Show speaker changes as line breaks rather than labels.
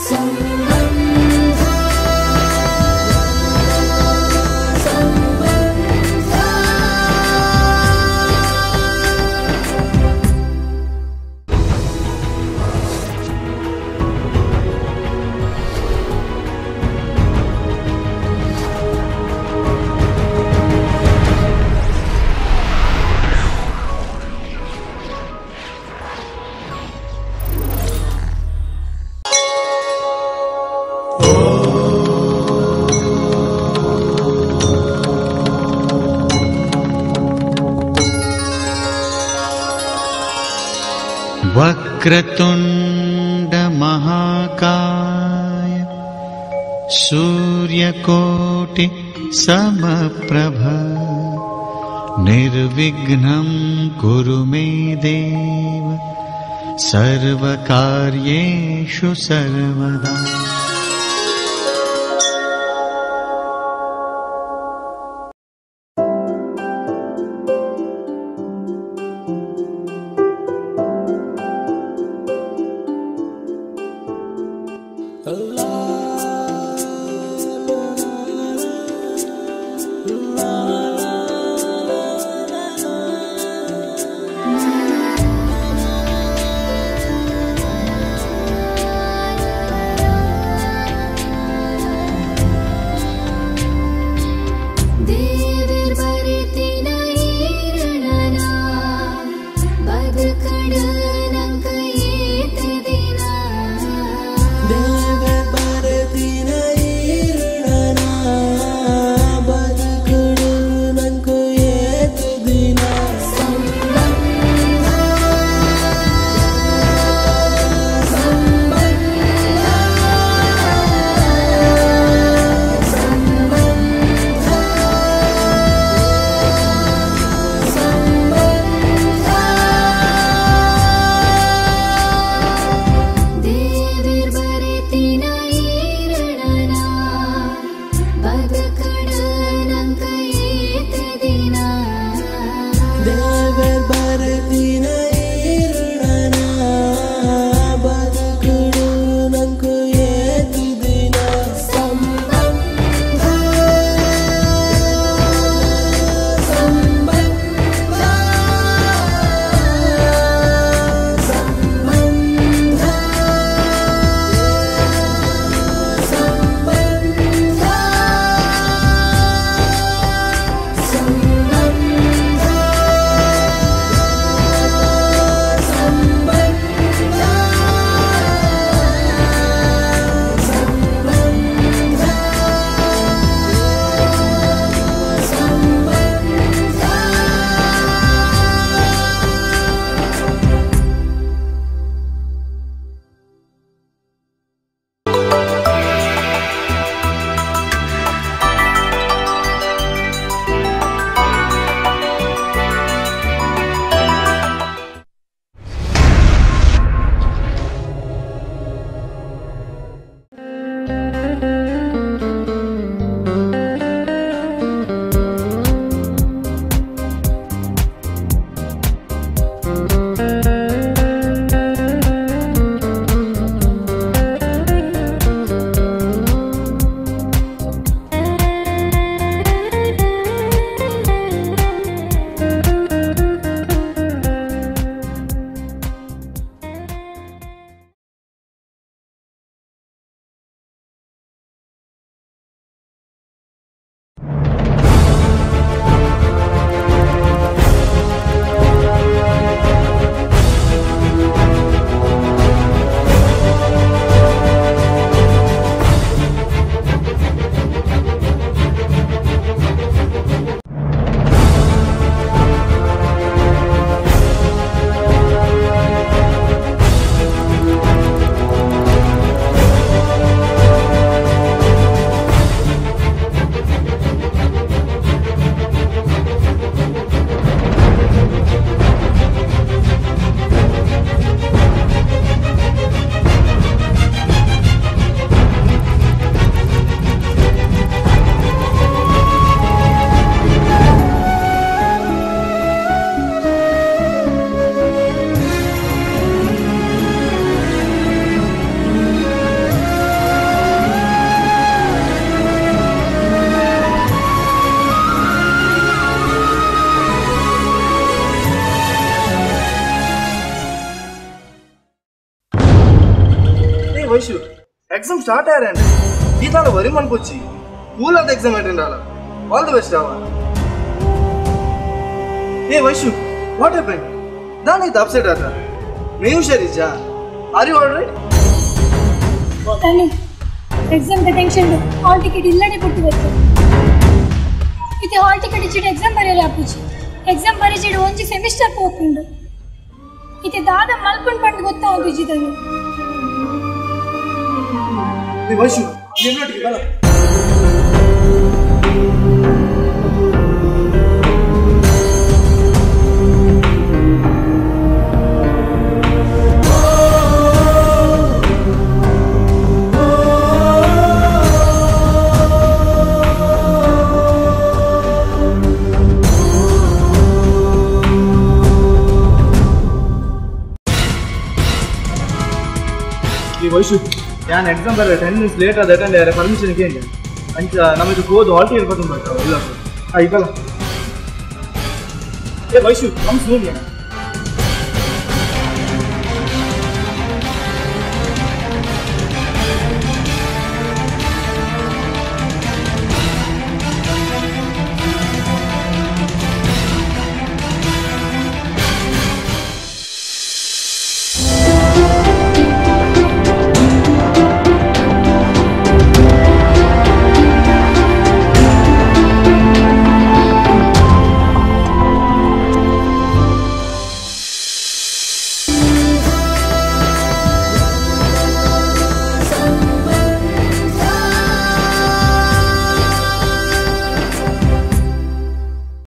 ಸಂಬಂಧ ಸಂಬಂಧ.
वक्रतुण्ड महाकाय सूर्यकोटि समप्रभ निर्विघ्नं कुरु मे देव सर्वकार्येषु सर्वदा।
ದೇವೆರ್ ಬರೆತಿನ ಈರಣನ ಬದುಕಡ ನಂಕ ಏತ್ ದಿನ.
ದೇವೆರ್ ಬರೆತಿನ ವೈಶು, ಎಕ್ಸಾಮ್ ಸ್ಟಾರ್ಟ್ ಆಯ್ರಂಡ್ ಈ ತಾಳ ವರಿ ಮನ್ಪೊಚ್ಚಿ ಕೂಲಾದ ಎಕ್ಸಾಮ್ ಅಟೆಂಡ್ ಆಲ. ಆಲ್ the best ಅವ. ಏ ವೈಶು, what happen? ದಾನ ಅಪ್ಸೆಟ್ ಆತ? May ಹುಷಾರಿಜ್ಜಾ? Are you all right?
Tanu, exam the tension hall ticket ಇಲ್ಲಡೆ ಬಿಟ್ಟು ಬತ್ತು. ಇತ್ತೆ ಹಾಲ್ ಟಿಕೆಟ್ ಇಚ್ಚಿಡು ಎಕ್ಸಾಮ್ ಬರೆಯಲ್ಲ ಆಪುಜಿ. ಎಕ್ಸಾಮ್ ಬರೆಜಿಡು ಒಂಜಿ ಸೆಮಿಸ್ಟರ್ ಪೋಪುಂಡು. ಇತ್ತೆ ದಾದ ಮಲ್ಪುಂಡು ಪಂಡ್ ಗೊತ್ತಾವೊಂದಿಜ್ಜಿ ತನು.
ಏ ವೈಶು, ನಿನ್ನೊಟ್ಟಿಗೆ ಬಲ. ಈ ವೈಶು, ಯಾನ್ ಎಕ್ಸಾಮ್ ಬರ 10 ಮಿನಿಟ್ಸ್ ಲೇಟ್ ಆದ ಅಟೆಂಡ್ ಯಾರ ಪರ್ಮಿಷನ್ ಕೇಂದ್ರ ಅಂಚ ನಮಗೆ ಹೋದು ಹಾಲ್ ಟಿಕೆಟ್ ಪತ್ತೊಂದು ಬರ್ತಾವ ಇಲ್ಲ. ಆ ಇಬ್ಬಲ್ಲ. ಏ ವೈಶು, ಕಮ್ ಸೂನ್.